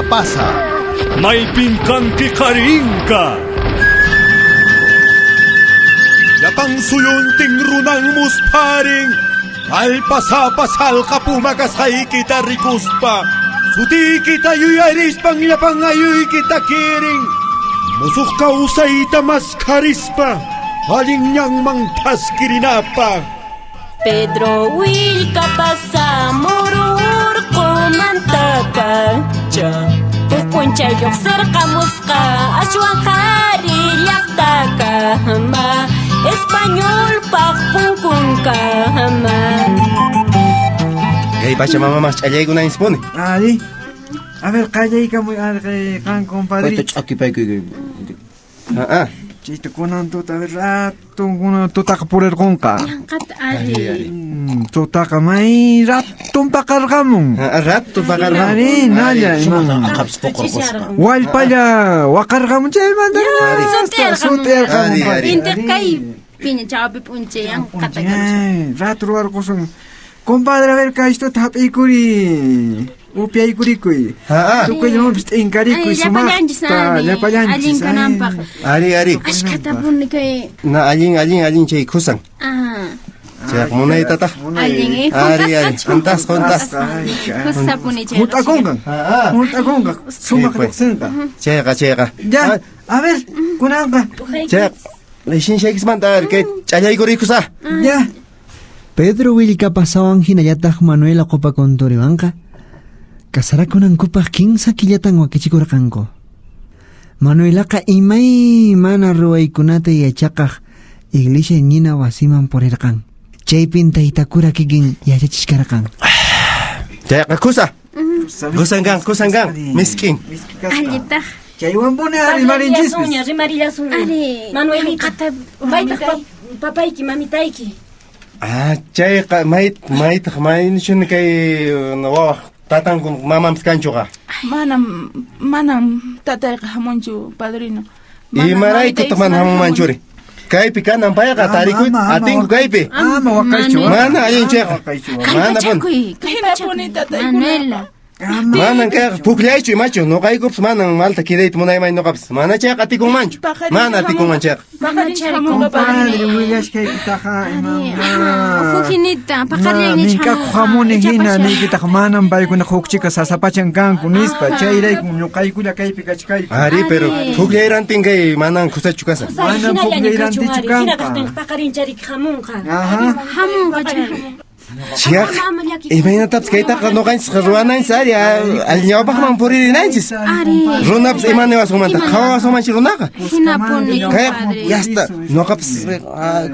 Alpasapasa. Maypin kanki qarinka. Llapan suyuntin runan muspharin. Alpasapa salqa puma kasqaykita rikuspa. Sutiykita yuyarispan llapan ayuykita kirin. Musuq kawsayta maskharispa. Allin ñanman thaskirinapaq. Pedro Willka pasamururqumantapacha Huk p'unchay lluqsirqamusqa ashwan qhari llaqtakama Españolpaq punkunkama. Kay pacha mamamaq ch'allaykunanchispuni. Ari. A ver, qallaykamuy arqi qan compadre. Payta ch'akipaykuy. Ah, ah. Chayta kunan tuta, a ver, ratun kunan tutaqa purirqunqa. Yanqata ari. Tutaqa may ratun paqarqamun. Ah, rato paqarqamun. Ari, nalla, Sumaqtan imam. aqhapis puqurqusqa. Wallpalla waqarqamun chaymanta. Sut'iyarqamun. Sut'iyarqamun. Ari, ari. Intiq kay piña chawpi p'unchay yanqata kamusqa. Ay, rato ruwarqusun. Compadre, a ver, kaystuta hap'iykuri. Upyaykurikuy. Ah, ah. Tukuyllamanpis t'inkarikuy Ay, llapallanchis sumaqta. ari. Llapallanchis. Allin ay. kananpaq. Ari, ari. Ashkhata puni kay Na allin, allin, allin chay kusan. ah Chayqa munaytataq. allin eh Ari, ari. juntasqa Juntasqa, juntasqa. Ay, kay. Kusapuni chay. Hunt'akunqa. Ah, ah. Hunt'akunqa. Sumaq Sí, pues. riqsinqa. Chayqa, chayqa. Ya, a ver, kunanqa. Chayqa. Licenciaykismanta a ver, kay ch'allaykuriykusá. Ya. Pedro Willkapasawan hinallataq Manuela Qopakunturiwanqa kasarakunankupaq 15 killatan wakichikurqanku. Manuelaqa imaymana ruwaykunata yachaqaq iglesia ñina wasiman purirqan. Chaypin taytakura kikin yachachishkarqan. Chayqa kusa. Kusan kan, kusan kan. Misk'in. Misk'i kasqa. Allitaq. Chaywanpuni ari Rimarillasuna, rimarinchispis. rimarillasuna. Ari. Manuelita, Yanqata maytaq papayki, mamitayki. Ah, chayqa may maytaq maynichun kay wawaq tatankun mamanpis kanchuqa. Manam, manam tatayqa hamunchu, padrino. Manam Imaraykutaq mamitaypis mana hamunmanchuri? Kaypi kanan payqa Ama, tarikuy ama, ama, atinku kaypi. Ama waqaychu. Mana allin Ama chayqa. waqaychu. Mana pun. Kallpachakuy, Hinapuni kallpachakuy. tataykuna. Manuela. Ama. Manan kayqa pukllaychu imachu noqaykupis manan malta kidayta munayman noqapis. Mana chayqa atikunmanchu. Paqarin Mana atikunman chayqa. Paqarin Mana hamunqa, Compadre, padrino. willashkaykitaqa Ari. imamá. Hujinita, Na, paqarinña minkakuq hamuni hina niykitaq manam paykuna huk chika sasapachan kanku nispa. Chayrayku ñuqaykulla kaypi kachkayku. Ari, pero Ari. pukllay kay manan kusachu kasan. Manam Hinallaña pukllayrantichu kachun ari. Hina kanqa. kaqtinqa paqarincharik hamunqa. Aha. Hamunqa chay. Chiyaq, Ama llakikuy. imaynatapis kaytaqa noqanchisqa ruwananchis ari, allin ñawpaqman puririnanchis. Ari. Runapis ima niwasunmanta, qhawawasunmanchis runaqa. Hinapuni, Kay compadre. yasta noqapis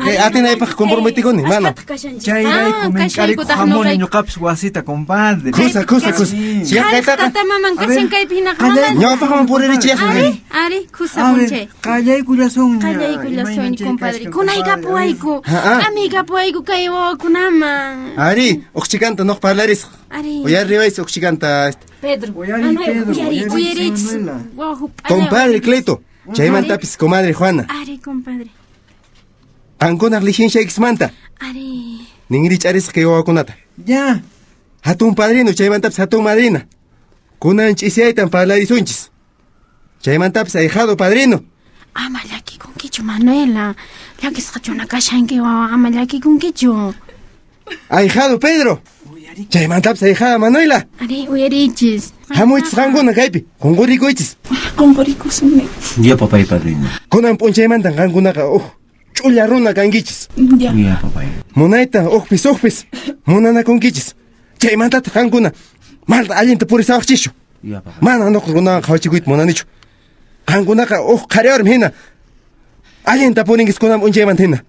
kay atinaypaq comprometikuni, mana. Ashkhataq kashanchis. Chayrayku Ah, minkarikuq kashaykutaq hamuni noqayku. ñuqapis wasita, compadre. Kusa, kusa, kusa. Chiyaq Qhariq kaytaqa tata maman A ver, kashan kaypi hinaqa qallay- maman. ñawpaqman puririchiyaq. Ari, ari, A kusapun ver, chay. qallaykullasunña. Qallaykullasun, Imayna chay compadre. kashkan, Kunaykapuwayku. Ah, ah. K'amiykapuwayku kay wawakunaman. Ari, uqchikanta noq parlarisaq. Ari. Uyariwaysi uqchikanta. Pedro, Uyariy, Manuel, Pedro, uyariy. uyariy. Uyarichis. Manuela. Wawa hup'alla. Compadre Cleto, chaymantapis comadre Juana. Ari, compadre. Qankunaq licenciaykismanta Ari. ninrich'arisaq kay wawakunata. Ya. Hatun padrino, chaymantapis hatun madrina. Kunan ch'isiyaytan parlarisunchis. Chaymantapis ahijado padrino. Ama llakikunkichu, Manuela. Llakisqachuna kashanki, wawa, ama llakikunkichu. Ahijado Pedro. Chaymantapis ahijada Manuela. Ari, uyarichis. Hamuychis qankuna kaypi, qunqurikuychis. Qunqurikusunmi. Ya papay padrino. Kunan p'unchaymantan qankunaqa uj ch'ulla runa kankichis. Ya. Ya papay. Munayta uqpis uqpis munanakunkichis. Chaymantataq qankuna malta allinta purisawaqchischu. Ya papay. Mana noqa runawan qhawachikuyta munanichu. Qankunaqa uj qhariwarmi hina allinta purinkis kunan p'unchaymanta hina.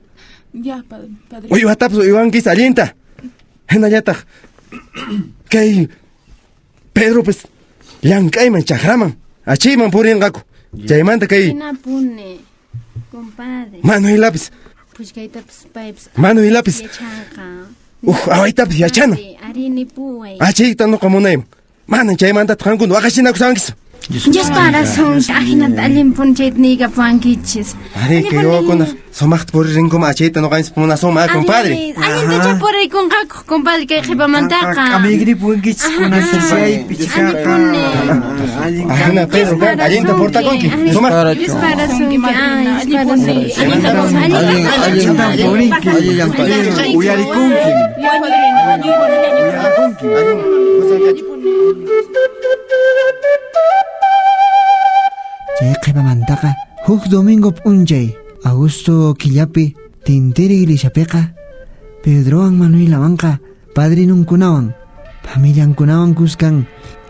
Ya, padrino. Uywatapis uywankis allinta. Hinallataq kay Pedropis llank'ayman chakraman achiyman purinqaku. Chaymanta kay Hinapuni, compadre. Manuelapis Puchkaytapas paypis Manuelapis yachanqa. uj awaytapis yachana. Ari, ari nipuway. Achiyta noqa munayman. Manan chaymantataq qankuna waqachinakusankis. Diospa razón, ajinata allin p'unchayta niykapuwankichis. Ari, kay wawakunaq sumaqta puririnkuman achayta noqanchis munasunman, ah, compadre. Allintacha puriykunqaku, compadre, kay qhipamantaqa. K'amiykripuwankichis kunan ch'isiyaypi chikaqa. Allin Ajina, Pedro, Diospa allinta razonki, portakunki. ay, Sumaqta. Diospa razonki, ay, Diospa razonki. Allin, allintan purinki. Pedro, uyarikunki. Ya, padrino. Uyarikunki. Allin, kusan kachu. Chay qhipamantaqa huk domingo p'unchay agosto killapi Tintiri iglesiapiqa Pedrowan Manuelawanqa padrinunkunawan familiankunawan kuskan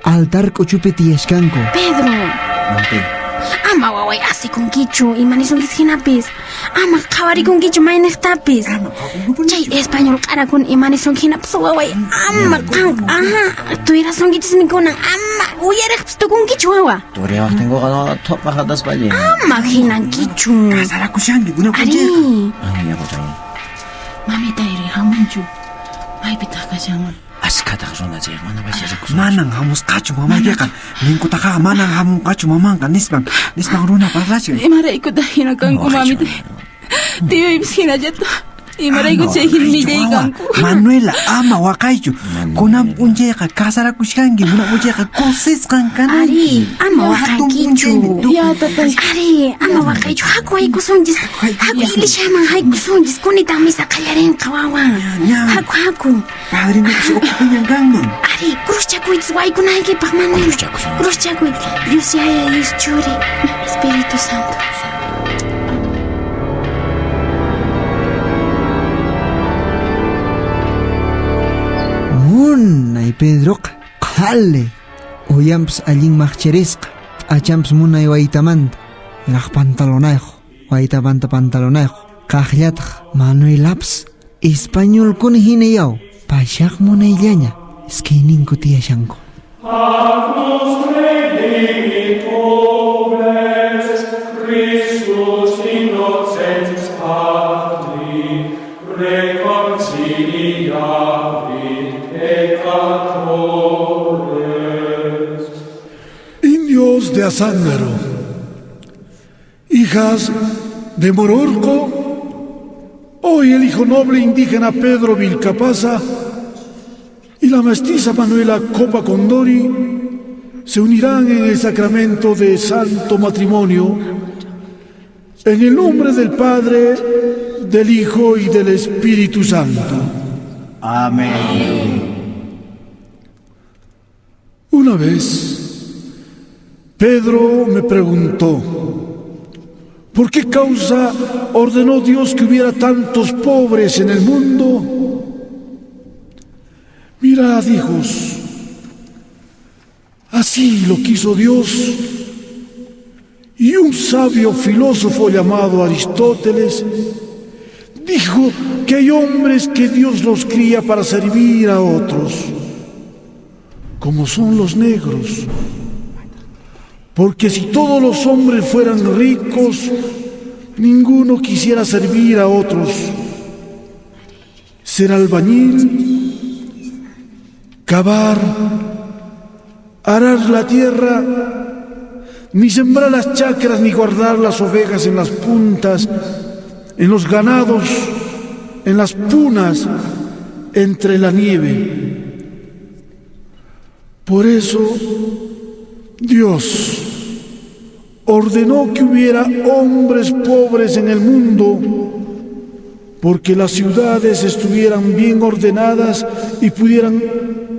altar k'uchupi tiyashkanku. Pedro, ama waway asikunkichu, imanisunkis hinapis. Ama qhawarikunkichu mayniqtapis. Chay español q'arakuna imanisunki hinapis waway. Ama qan, aha, tuyrasunkichis kunan. Ama uyariqpis tukunkichu wawa. Turiwaqtinkuqa noqa thoqa hataspa allin. Ama hinankichu. Kasarakushanki kunan p'unchayqa. Ari. Ay, ya papay. Mamitayri hamunchu. Maypitaq kashanman? Askhataq runa chay mana paycha rikusunchu. Manan hamusqachu mamaykiqa. Ninkutaqa manan hamunqachu mamanqa nispan. Nispan runa parlachkan. Imaraykutaq hina kanku, Waqaychu. mamitay? Tiyuypis hinallataq. Imarayku Ama chay hina waqaychu, millay wawa. kanku? Manuela, ama waqaychu. Kunan p'unchayqa kasarakushkanki, kunan p'unchayqa kusisqan kanayki. Ari, ama Hatun waqankichu. p'unchaymi tukuy. Ya, tatay. Ari, ama waqaychu. Haku haykusunchis. Haku iglesiaman haykusunchis. Kunitaq misa qallarinqa wawa. Ña. Haku, haku. Padrinupis ukhupiñan kanman. Ari, cruzchakuychis waykunaykipaq, Manuel. Cruzchakusun. Cruzchakuy. Dios Yaya, Dios Churi, Espíritu Santo. Munay Pedroqa qhali uyanpas allin maqchirisqa p'achanpas munay waytamanta raq pantalonayuq waytamanta pantalonayuq kaqllataq Manuelapas españolkuna hina yaw pashaq munayllaña iskayninku tiyashanku. Indios de Azángaro, hijas de Mororco, hoy el hijo noble indígena Pedro Vilcapaza y la mestiza Manuela Copa Condori se unirán en el sacramento de santo matrimonio, en el nombre del Padre, del Hijo y del Espíritu Santo. Amén. Una vez, Pedro me preguntó, ¿por qué causa ordenó Dios que hubiera tantos pobres en el mundo? Mirad, hijos, así lo quiso Dios. Y un sabio filósofo llamado Aristóteles dijo que hay hombres que Dios los cría para servir a otros, como son los negros. Porque si todos los hombres fueran ricos, ninguno quisiera servir a otros. Ser albañil, cavar, arar la tierra, ni sembrar las chacras, ni guardar las ovejas en las puntas, en los ganados, en las punas, entre la nieve. Por eso, Dios ordenó que hubiera hombres pobres en el mundo, porque las ciudades estuvieran bien ordenadas y pudieran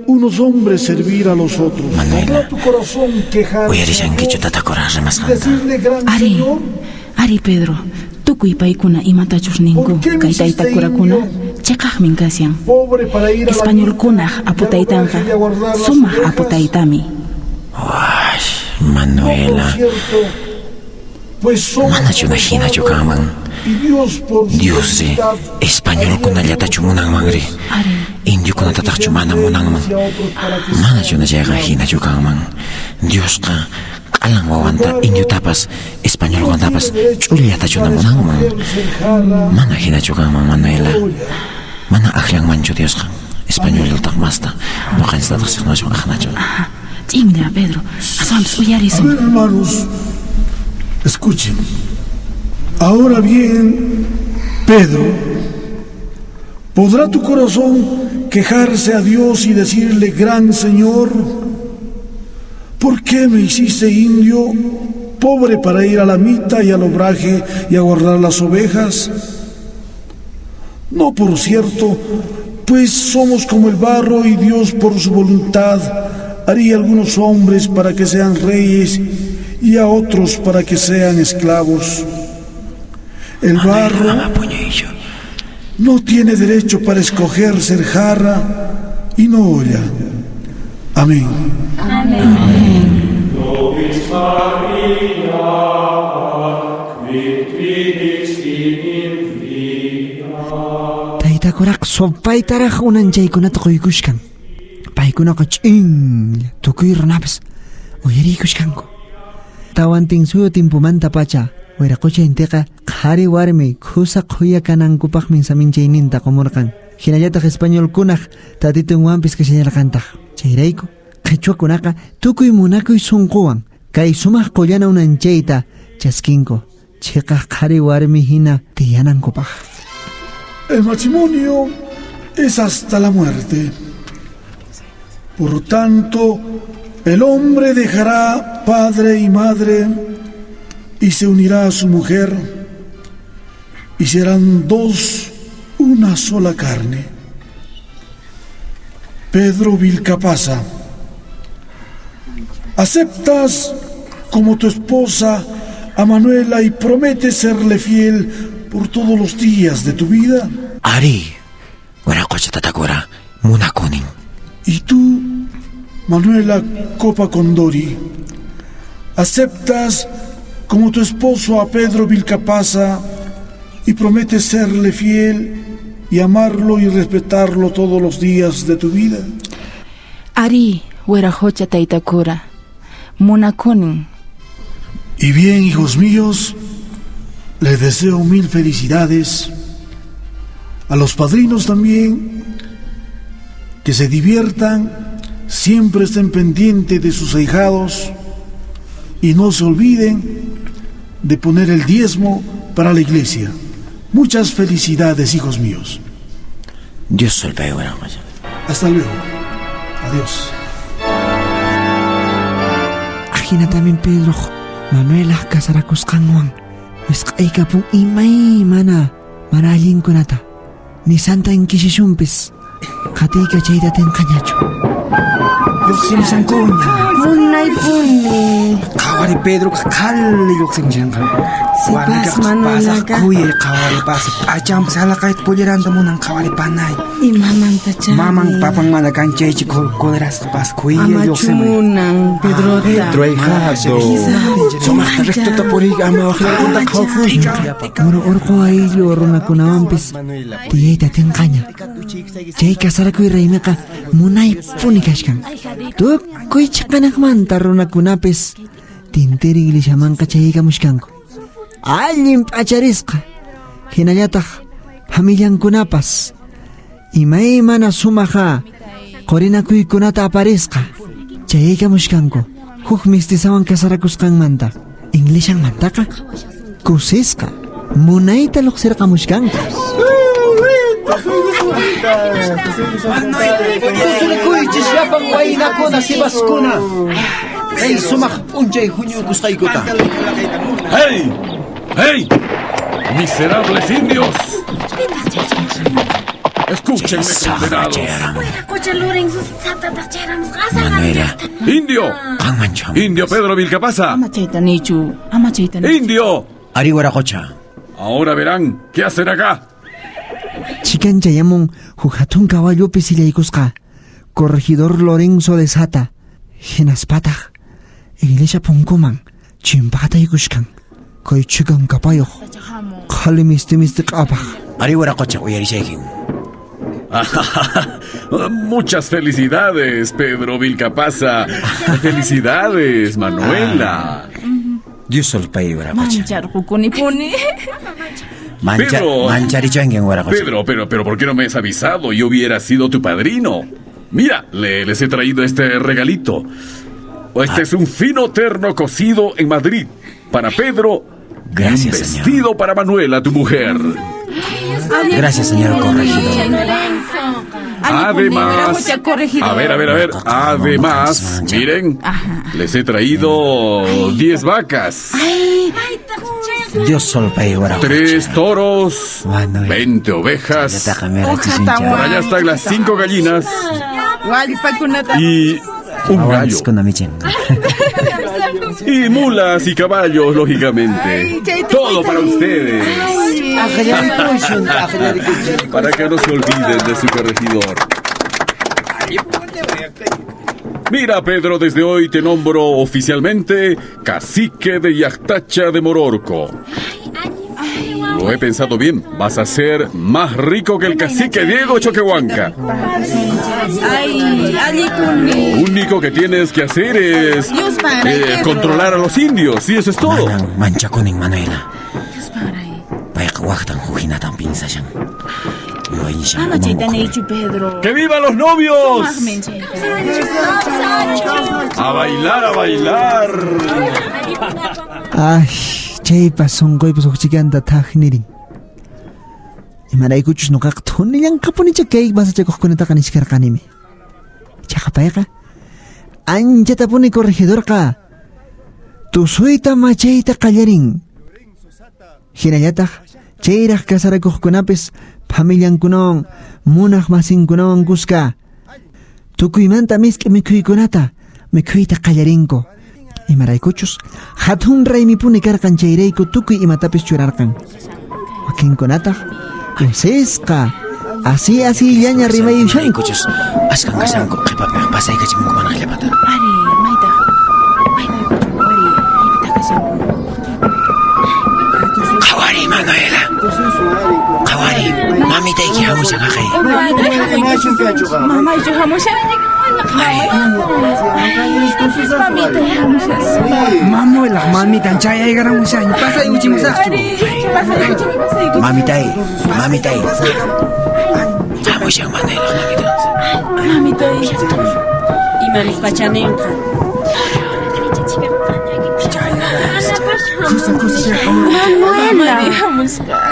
unos hombres servir a los otros. Manuela, Habrá tu corazón quejarse a uyarishankichu Dios tatakura y rimasqanta. decirle, gran Ari, Señor, ari Pedro, tukuy paykuna imatachus ninku ¿Por qué me kay hiciste taytakurakuna indio? chiqaqmin kashan. Pobre para ir a la Españolkunaq guerra y aputaytanqa a guardar las sumaq ovejas? aputaytami. Wash, No, por Manuela. cierto, pues somos Manachuna hinachu kanman. y Dios por su Dios ri, bondad españolkunallatachu munanman ri. Ari, Indiokunatataqchu mana munanman. Manachuna chayqa hinachu kanman. Diosqa q'alan wawanta indiotapas españolkunatapas ch'ullatachu munanman. Mana hinachu kanman, Manuela. Mana akllanmanchu Diosqa. Españoltataq masta. Ñuqanchistataq siqnachu aqnachu. Ch'inlla, Pedro. Aswanpis A uyarisun. ver, hermanos, escuchen. Ahora bien, Pedro, ¿podrá tu corazón quejarse a Dios y decirle, gran Señor, ¿por qué me hiciste indio, pobre para ir a la mita y al obraje y a guardar las ovejas? No, por cierto, pues somos como el barro y Dios por su voluntad haría algunos hombres para que sean reyes y a otros para que sean esclavos. El barro no tiene derecho para escoger ser jarra y no olla. Amén. Taytakuraq supaytaraq unanchaykunata quykushkan. Paykunaqa ch'inlla tukuy runapas uyariykushkanku. Tawantinsuyu timpumantapacha Wiraqucha intiqa qhari warmi khusa qhuya kanankupaqmi saminchayninta qumurqan. Hinallataq españolkunaq tatitunwanpis kashallarqantaq. Chayrayku qhichwakunaqa tukuy munakuy sunquwan kay sumaq qullana unanchayta chaskinku. Chhiqaq qhari warmi hina tiyanankupaq. El matrimonio es hasta la muerte. Por tanto, el hombre dejará padre y madre y se unirá a su mujer y serán dos una sola carne. Pedro Vilcapasa, ¿aceptas como tu esposa a Manuela y prometes serle fiel por todos los días de tu vida? Ari, wiraqocha tatakura, munakunin. Y tú, Manuela Copa Condori, ¿aceptas como tu esposo a Pedro Vilcapasa y prometes serle fiel y amarlo y respetarlo todos los días de tu vida? Ari, wiraqocha taytakura. Munakunin. Y bien, hijos míos, les deseo mil felicidades. A los padrinos también, que se diviertan, siempre estén pendientes de sus ahijados y no se olviden de poner el diezmo para la iglesia. Muchas felicidades, hijos míos. Dios sulpay wiraqocha. Hasta luego. Adiós. Ajina también Pedro Manuela kasarakusqanwan wisq'aykapun imaymana mana allinkunata nisanta inkishishunpis qatiykachayta tinqañachu. Lluqsimushankuña. Munaypuni. Qhawari Pedro qhali lluqsimushanqa. Sipas Manuelaqa. Kuyay qhawari pasa p'achanpas halaqayta pulleranta munan qhawari panay. Imamantachari. Maman papan mana kanchaychi colerasqa pas kuyay Amachu lluqsimun. munan Pedrota. Pedro ahijado. Sumaqta rectota puriy ama waqllakunta qhawfuspa. Muru urqu ayllu runakunawanpis tiyayta tinqaña. Chay kasarakuy raymiqa munaypuni kashkan. Tukuy chiqanaqmanta runakunapis tintiri iglesiamanqa chayaykamushkanku. Allin p'acharisqa. Hinallataq familiankunapas imaymana sumaqa qurinakuykunata aparisqa. Chayaykamushkanku huk mistizawan kasarakusqanmanta Inglishanmantaqa kusisqa munayta lluqsirqamushkanku. Tusurikuychis llapan waynakuna sipaskuna. Kay sumaq p'unchay huñukusqaykuta. ¡Hey! ¡Hey! ¡Miserables indios! Escúchenme, condenados. Wiraqocha Lorenzo satataq chayramusqa Manuela. ¡Indio! ¡Indio Pedro Vilcapasa! Ama chayta nichu, ama chayta nichu. ¡Indio! Ari wiraqocha. Ahora verán qué hacen acá. Chikan chayamun huk hatun kawallupi sillaykusqa corregidor Lorenzo de Sata hinaspataq iglesia punkuman chimpataykushkan kay chikan kapayuq qhali misti misti q'apaq. Ari wiraqocha uyarishaykin. Muchas felicidades, Pedro Vilcapasa. Felicidades, Manuela. Dios sulpay wiraqocha. Mancharqukunipuni. Mancha, Pedro. mancharichankin wiraqocha. Pedro, pero ¿por qué no me has avisado? Yo hubiera sido tu padrino. Mira, les he traído este regalito. Este es un fino terno cosido en Madrid para Pedro. Gracias, y un vestido para Manuela, tu mujer. Gracias, señor corregidor. Además, a ver, a ver, a ver. Además, miren, les he traído 10 vacas. Dios solpay waraqucha. 3 toros, 20 ovejas. Por allá están las 5 gallinas y un gallo. Y mulas y caballos, lógicamente. Todo para ustedes. Para que no se olviden de su corregidor. Mira, Pedro, desde hoy te nombro oficialmente cacique de Yactacha de Mororco. Lo he pensado bien, vas a ser más rico que el cacique Diego Choquehuanca. Lo único que tienes que hacer es controlar a los indios, y eso es todo. Manchakunin Manuela. Payqa waqtan hukhinatan pinsashan. Ama chayta niychu, Pedro. ¡Que vivan los novios! ¡A bailar, a bailar! Ay, chaypas sunquypas huk chikanta thak nirin. Imaraykuchus nuqaqa thunillanqapunicha kay masachakuqkunataqa nishkarqanimi. Chaqa payqa anchatapuni corregidorqa tusuyta machayta qallarin. Hinallataq chayraq kasarakuqkunapis familiankunawan munaq masinkunawan kuska tukuymanta misk'i mikhuykunata mikhuyta qallarinku. Imaraykuchus hatun raymipuni karqan chayrayku tukuy imatapis churarqan. Wakinkunataq kusisqa asi asillaña rimayushanku. Askan kashanku qhipapiq pasaykachimunku mana qillapata. Ari, maytaq. Maytaq ari, maypitaq kashanku. Qhawari, Manuela. Qhawari, mamitayki hamushan haqay. Mamaychu hamushan? Mamitay hamushas. Manuela, mamitan chayayqaramushan. Pasaykuchimusaqchu. Mamitay, mamitay. Hamushan Manuela, mamitan. Mamitay. Ima nispachaninqa. Manuela.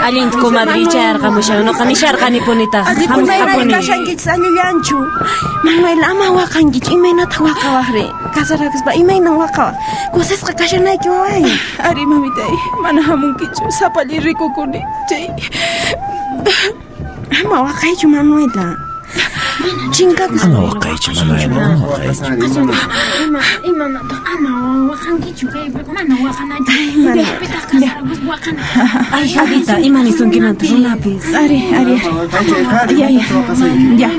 Allinta comadricha yarqamushan. Nuqa nisharqanipunitaq. Hamusqapuni. Kashankichis allillanchu. Manuela, ama waqankichu. Imaynataq waqawaqri? Kasarakuspa imaynan waqawaq? Kusisqa kashanayki waway. Ari, mamitay, mana hamunkichu. Sapalli rikukuni. Chay. Ama waqaychu, Manuela. Chinkakus. Ama waqaychu, Manuela, ama waqaychu. Imanataq ama waqankichu kaypi mana waqanachu. Pitaq kasarakuspa waqana. Ay, Javita, ima nisunkimanta runapis. Ari, ari. Ya, ya. Ya,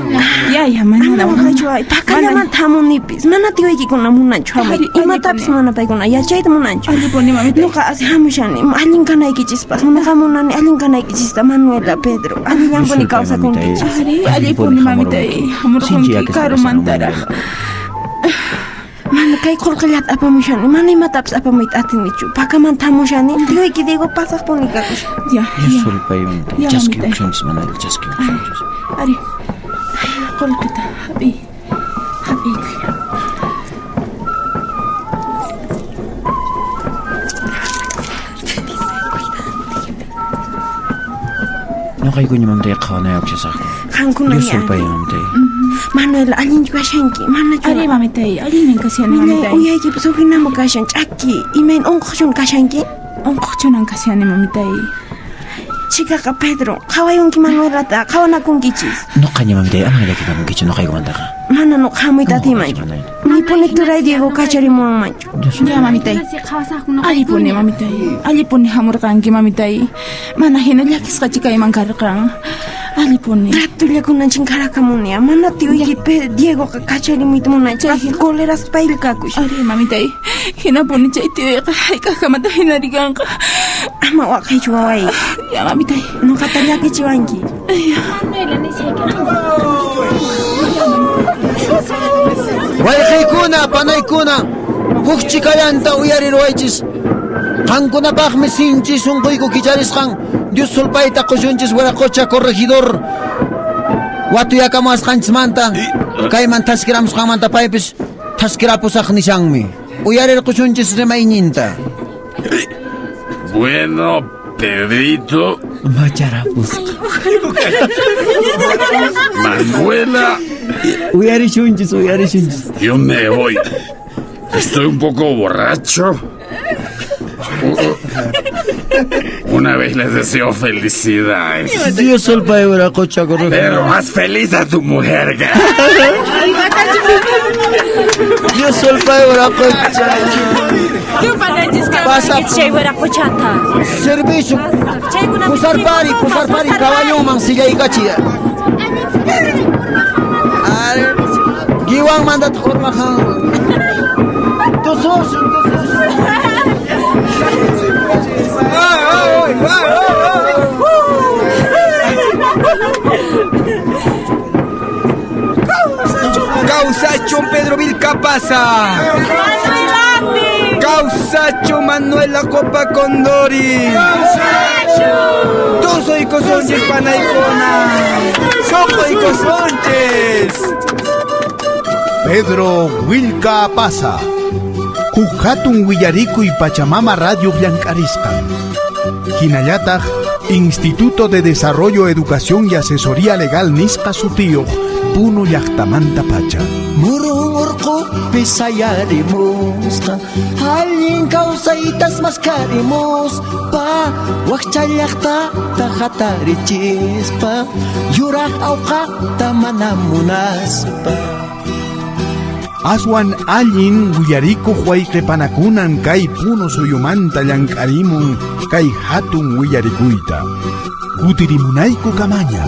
ya, ya, mana waqaychu ay. Pakallamanta hamunipis. Mana tiyuykikuna munanchu hamuy. Imatapis mana paykuna yachayta munanchu. Allipuni, mamita. Nuqa asi hamushani allin kanaykichispaq. Nuqa munani allin kanaykichista, Manuela, Pedro. Allillanpuni kawsakunkichis. Ari, allipuni, mamitay. Hamurqunki karumantaraq. Mana kay qullqillata apamushani, mana imatapis apamuyta atinichu. Pakamanta hamushani, tiyuyki Diego pasaqpuni kakushan. Ya, Dios sulpay mamitay. Chaskiyukushanchis, Manuela, chaskiyukushanchis. Ari, qullqita hap'iy. Hap'iykuy. Ñuqaykuña mamitay qhawanayukushasaqku. Qankunaña. Dios sulpay mamitay. Manuela, allinchu kashanki, manachu? Ari, mamitay, allinmi kashani, mamitay. Uyaykipas hukhinama kashan, ch'aki. Imayna unquqchun kashanki? Unquqchunan kashani, mamitay. Chikaqa, Pedro, qhawayunki Manuelata, qhawanakunkichis. Nuqaña mamitay, ama llakikamunkichu nuqaykumantaqa. Mana nuqa hamuyta atiymanchu. Nipuni turay Diego kacharimuwanmanchu. Ya, mamitay. Allipuni, mamitay. Allipuni hamurqanki, mamitay. Mana hina llakisqachi kayman karqan. Allipuni. Ratullakunan chinkarakamunia. Mana tiyuyki Diegoqa kacharimuyta munanchu. Coleras paylla kakush. Ari, mamitay. Hinapuni chay tiyuyqa hayk'aqkamata hinarikanqa. Ama waqaychu waway. Ya, mamitay. Nuqata llakichiwanki. Wayqiykuna, panaykuna, huk chikallanta uyariruwaychis. Qankunapaqmi sinchi sunquyku kicharisqan Dios sulpayta qushunchis wiraqocha corregidor watuyakamuwasqanchismanta kayman taskiramusqanmanta paypis Thaskirapusaq nishanmi. Uyarirqusunchis rimayninta. Bueno, Pedrito. Macharapusqa. Manuela. Uyarishunchis, uyarishunchis. Yo me voy. Estoy un poco borracho. Una vez les deseo felicidades. Dios solpay wiraqocha corregidor. Pero haz feliz a tu mujer. Dios solpay wiraqocha. Pasa. Chay wiraqochata. Servicio. Pusarpari, pusarpari, caballoman sillaykachi. Giwan mandat urmajan. Tusushun, Kawsachun Pedro Vilcapasa. Kawsachun Manuela Copa Condori. Tusuy kusonchis panaykuna. Suquy kusonchis. Pedro Wilka Apaza. Huk hatun willarikuy Pachamama Radio llank'arisqan. Hinallataq Instituto de Desarrollo, Educación y Asesoría Legal nisqa sutiyuq Puno llaqtamanta pacha. Murun urqupi sayarimusqa allin kawsaytas maskarimuspa wakcha llaqtata hatarichispa yuraq awqata mana munaspa. Aswan allin willarikuq wayqipanakunan kay Puno suyumanta llank'arimun kay hatun willarikuyta. Kutirimunayku kamaña.